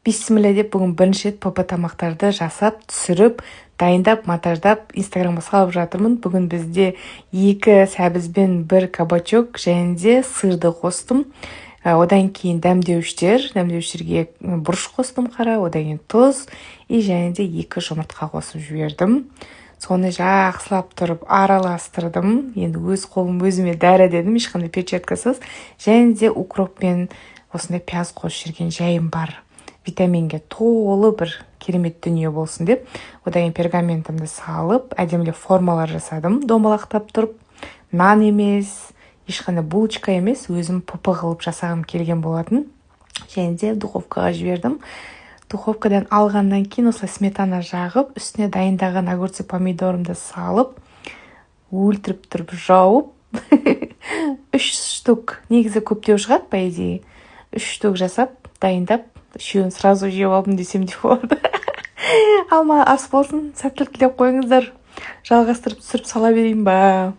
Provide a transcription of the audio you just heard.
Бисмилля деп, бүгін бірінші рет ПП тамақтарды жасап, түсіріп, дайындап, монтаждап, Инстаграмға салып жатырмын. Бүгін бізде екі сәбіз бен бір кабачок және де сырды қостым. Одан кейін дәмдеуіштер, дәмдеуіштерге бұрыш қостым қара, одан кейін тұз и және де екі жұмыртқа қосып жібердім. Соны жақсылап тұрып араластырдым. Енді өз қолым өзіме дәрі дедім, ешқандай перчаткасыз. Және де укроп пен осындай пияз қосып жіберген жайым бар, витаминге толы бір керемет дүние болсын деп. Одан кейін пергаментімді салып, әдемілеп формалар жасадым, домалақтап тұрып. Нан емес, ешқандай булочка емес, өзім ПП қылып жасағым келген болатын. Және де духовкаға жібердім. Духовкадан алғаннан кейін осылай сметана жағып, үстіне дайындаған огурцы, помидорымды салып, өлтіріп тұрып жауып, үш штук, негізі көптеу шығады по идее, үш штук жасап, дайындап, үшеуін сразу жеп алдым десем де болады. Алма, ас болсын, сәттілік тілеп қойыңыздар. Жалғастырып түсіріп сала берейін ба?